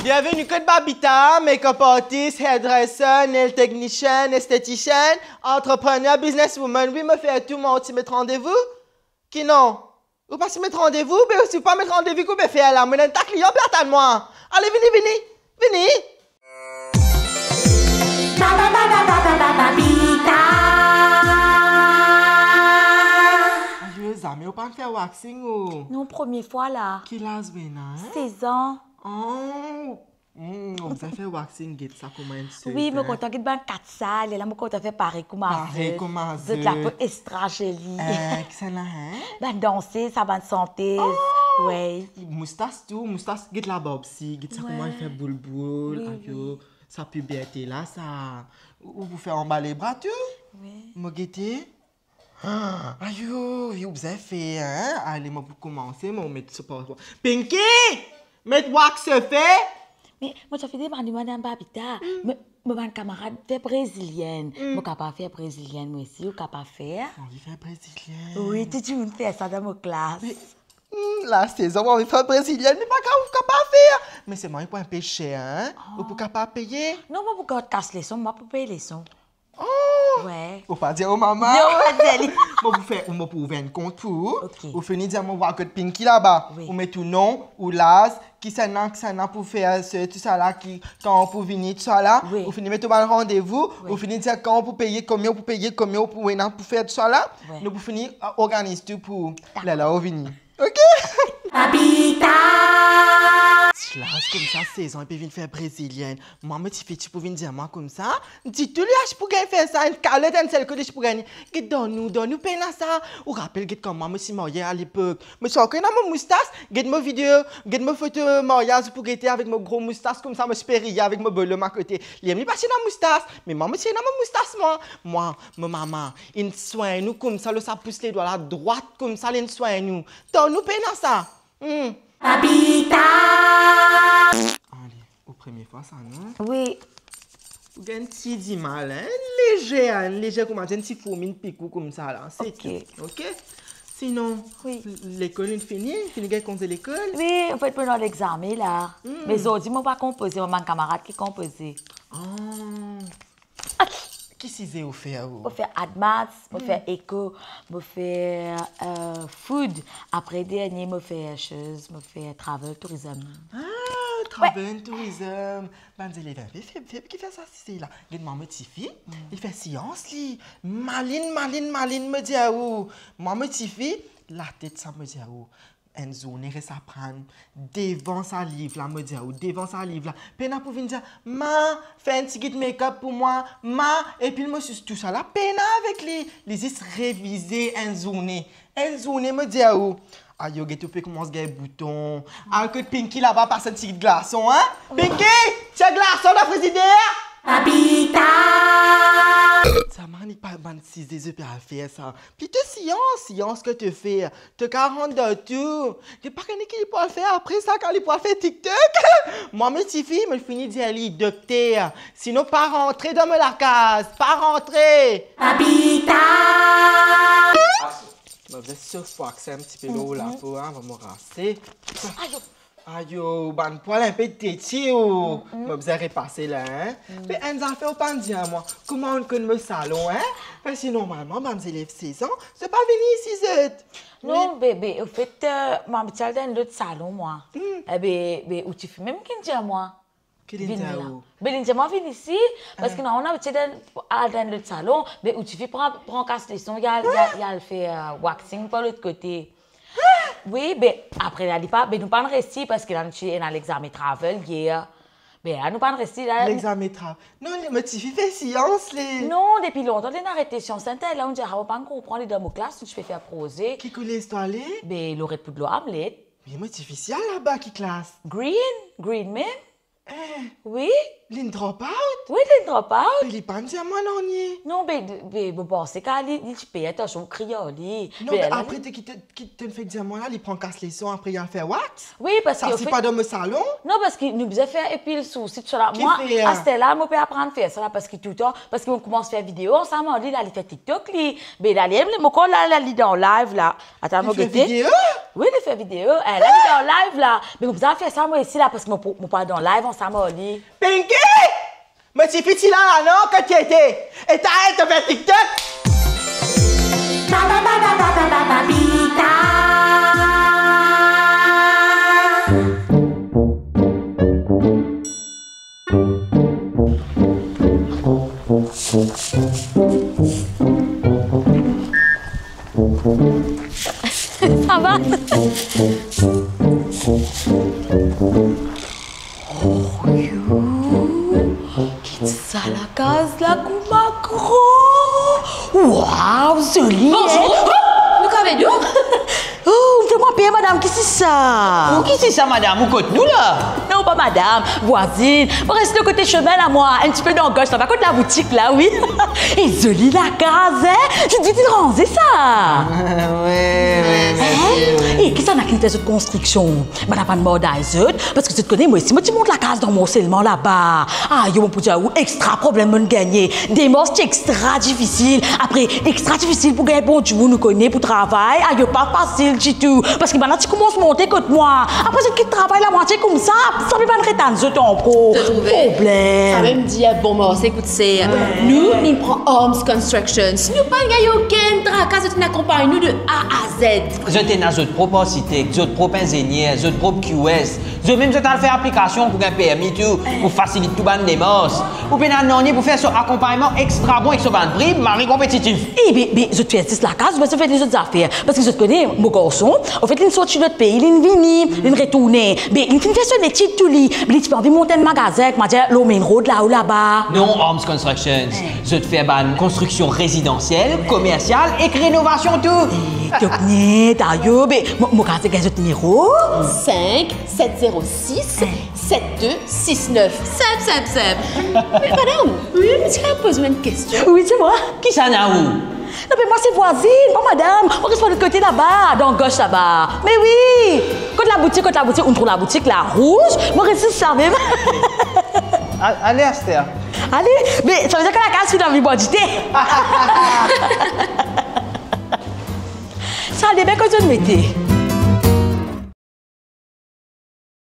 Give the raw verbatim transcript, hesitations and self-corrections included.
Bienvenue kot Babita, makeup artist, hairdresser, nail technician, esthetician, entrepreneur, businesswoman. Wi, mo fer tou, mwa, ou ti met randevou? Ki non? Ou pa ti met randevou, be si ou pa met randevou, ki ou pe fer la? Mo ena enn ta klian pe atann mwa. Ale, vini, vini, vini. Ayo, zame ou pa'nn fer waxing ou? Non, premie fwa la. Ki laz ou ena, hein? Sez an. Oh, hmm, ou bizin fer waxing, get sa kouma enn sel, hein? Wi, mo kontan get bann kat sa, lerla mo kontan fer parey kouma zot. Parey kouma zot. Zot lapo extra zoli. Eh, kisannla, hein? Bann dansez, sa bann santez. Oh! Wi. Moustas tou, moustas, get labarb si, get sa kouma li fer boulboul, wi, ayo. Wi. Sa piberte la, sa. Ou, ou pou fer anba lebra tou? Wi. Mo gete. Ah, ayo, ou bizin fer, hein? Ale, mo pou koumanse, mo met sa par. Pinky! Met wax fer! Me, mo ti fini demann madanm Babita. Hmm. Me, mo bann kamarad fer brezilienn. Hmm. Mo kapav fer brezilienn, mwa osi, ou kapav fer? Anvi fer brezilienn? Wi, tou dimoun fer sa dan mo klas. Me, Hmm, la sezon, mo anvi fer brezilienn, me pa ka, ou kapav fer. Me selman, li pou enpe ser, hein? Oh. Ou pou kapav peye? Non, mo pou gard kas leson, mo pou pey leson. Oh! Wi. Ou pa dir ou mama? Non, mo pa dir li. Mo pou fer, mo pou ouver enn kont pou ou. Ok. Ou fini dir mwa, ou al kot Pinky laba. Wi. Ou met ou non, ou laz, kisannla, kisannla pou fer, se, tousala, ki, kan ou pou vini, tousala. Wi. Ou fini met ou bann randevou, wi, ou fini dir kan ou pou peye, konbien ou pou peye, konbien ou pou ena pou fer tousala. Wi. Nou pou fini, euh, organiz tou pou ou. Dakor. Lerla ou vini. Ok? Babita! Ti laz koumsa, sezon, li pe vinn fer brezilienn. Mwa, mo tifi, ti pou vinn dir mwa koumsa. Ditou li ti pou gagn fer sa, enn kalot, enn sel kote ti pou gagn. Get dan nou, dan nou pena sa. Ou rapel, get kan mwa, mo ti marye alepok. Mo ti ankor ena mo moustas, get mo video, get mo foto maryaz, ou pou gete avek mo gro moustas koumsa, mo ti pe riye avek mo bolom akote. Li, li pa ti ena moustas, me mwa, mo ti ena mo moustas, mwa. Mwa, mo mama, inn swagn nou koumsa, lor sa pous ledwa la, drwat koumsa, li inn swagn nou. Dan nou pena sa. Hmm. Babita! Ale, ou premie fwa sa, non? Wi. Ou gagn ti dimal, hein? Lezer, hein? Lezer kouma dir enn ti fourmi inn pik ou koumsa la, se tou. Ok. Ok? Sinon, wi, lekol inn fini, fini gagn konze lekol? Wi, anfet, mo dan lexame la. Hmm. Me zordi, mo pa konpoze, mo bann kamarad ki konpoze. Ah. Ki size ou fer ou? Mo fer admaths, mo, hmm, fer eco, mo fer, euh, food. Apre dernie, mo fer soz, mo fer travel tourism. Ah, travel and tourism. Bann zelev inpe feb, feb ki fer sa size la. Get mwa, mo tifi, hmm, li fer sians li. Malin, malin, malin, mo dir ou. Mwa, mo tifi, latet sa, mo dir ou. Enn zourne res aprann devan sa liv la, mo dir ou, devan sa liv la. Pena pou vinn dir, "Ma, fer enn tigit makeup pou mwa, ma," epi mo sis tousala, pena avek li. Li zis revize enn zourne. Enn zourne, mo dir ou. Ayo, get ou pe koumans gagn bouton. Al kot Pinky laba, pas enn tigit glason, hein? Pinky, tir glason dan frizider! Babita! Sa mann pa bann size zot pe al fer sa. Plito sians, sians ke to fer. To kapav rant dan tou. Li pa kone ki li pou al fer apre sa, kan li pou al fer TikTok. Mwa, mo tifi, mo fini dir li, dokter. Sinon, pa rantre dan mo lakaz. Pa rantre. Babita! Mo bizin sof wax enn tipe lor lapo, hein, avan mo rase. Ayo! Ayo, bann pwal inpe tete ou. Mm-mm. Mo bizin repase la, hein. Mm. Me enn zafer ou pa'nn dir mwa, kouma ou konn mo salon, hein? Parski normalman, bann zelev sezon, zot pa vini isi, zot. Non, wi, be, be, anfet, euh, mo abitie al dan enn lot salon, mwa. Mm. E be, be, ou tifi mem ki'nn dir mwa. Ki li'nn dir ou? Be, li'nn dir mwa vinn isi, parski, ah, nou, nou abitie al dan enn lot salon, be, ou tifi pran, pran kas leson, li al, li al, li al fer, euh, waxing par lot kote. Wi, be, apre la, li pa, be, nou pa'nn resi, parski la, nou ti ena lexame travel yer. Be, la, nou pa'nn resi, la. Lexame travel. Non, li, mo tifi fer sians, li. Non, depi lontan, li'nn aret sians, enn tel, la, on dirait, ah, ou pa'nn konpran, li dan mo klas, nou ti pe fer proze. Ki koulez to ale? Be, loret poud lor amlet. Me mo tifi, si al laba, ki klas? Green, green mem. Eh, wi. Li'nn drop out? Wi, li'nn drop out. Me li pa'nn dir mwa nanye. Non, be, be, mo panse ke li, li ti pe, atansion, kriy ar li. Non, be, be la, apre, li, to, ki to, ki to'nn fek dir mwa la, li pran kas leson, apre li al fer wax? Wi, parski, sa, anfet, pa dan mo salon? Non, parski nou bizin fer epil, sousi, tousala. Mwa, fer? Aster la, mo pe aprann fer sa la, parski toultan, parski nou koumans fer video ansam, li la, li fer TikTok, li. Be la, li, mo kone la, la, li dan live la. Atann, mo gete. Li fer video? Wi, li fer video. Eh, la, li dan live la. Me koumsa fer sa, mwa isi la, parski mo pou, mo pou al dan live ansam ar li. Pinky! Mo tifi ti la, la, non, kot ti ete? E ta, e to fer TikTok? Ba, ba, ba, ba, ba, ba, ba, Babita. Ça va? Oh, yo. Get sa lakaz la kouma gran! Waw, zoli, hein? Bonjour. Oh, nou kapav ed ou? Oh, ou fer mwa per, madam, ki si sa? Ou ki si sa, madam? Ou kot nou la? Non, pa madam, vwazinn. Mo res lor kote sime la, mwa, enn tipe dan gos la, pa kot laboutik la, wi. E zoli lakaz, hein? Zot bien ranze sa. Wi, wi, wi. E kisannla ki fer zot konstriksion? Bann la pa'nn mard ar zot, parski zot kone, mwa isi, mo ti mont lakaz dan Mont Salman laba. Ayo, mo pou dir ou, extra problem mo'nn gagne. Demars ti extra difisil. Apre, extra difisil pou gagn bon dimoun, ou kone, pou travay. Ayo, pa fasil ditou. Parski bann la ti koumans monte kot mwa. Apre, zot kit travay lamwatie koumsa, sa pe pa'nn ret tann zot ankor. To trouve? Problem. Samem dir bon marse kout ser. Nou, nou pran Arms Constructions. Nou pa'nn gagn okenn traka, zot inn akonpagn nou de A a Z. Zot ena zot prop arsitek, zot prop inzenier, zot prop Q S. Zot mem zot al fer aplikasion pou gagn permi tou, pou fasilit tou bann demars. Ou pena nanye pou fer, so akonpagnman extra bon ek so bann pri, mari konpetitif. E be, be, zot fer zis lakaz, be zot fer lezot zafer. Parski zot kone, mo garson, anfet, li'nn sorti lot pei, li'nn vini, li'nn retourne. Be, li'nn finn fer so letid tou li, be li ti pe anvi mont enn magazin, kouma dir, lor main road la ou laba. Non, Arms Constructions. Zot fer bann konstriksion rezidansiel, komersial ek renovasion tou. E, to kone, ayo, be, mo, mo kapav gagn zot nimero? Cinq sept zéro six sept deux six neuf. Simp, simp, simp. Me madam, wi, mo ti kapav poz ou enn kestion? Wi, dir mwa. Kisannla ou? Non, me mwa se vwazinn, pa madam. Mo res par lot kote laba, dan gos laba. Me wi. Kot laboutik, kot laboutik, ou trouv laboutik la, rouz, mo res samem. A-, ale, aster. Ale, me sa vedir ki lakaz finn anvi bwar dite. Sa depend kot zot mete.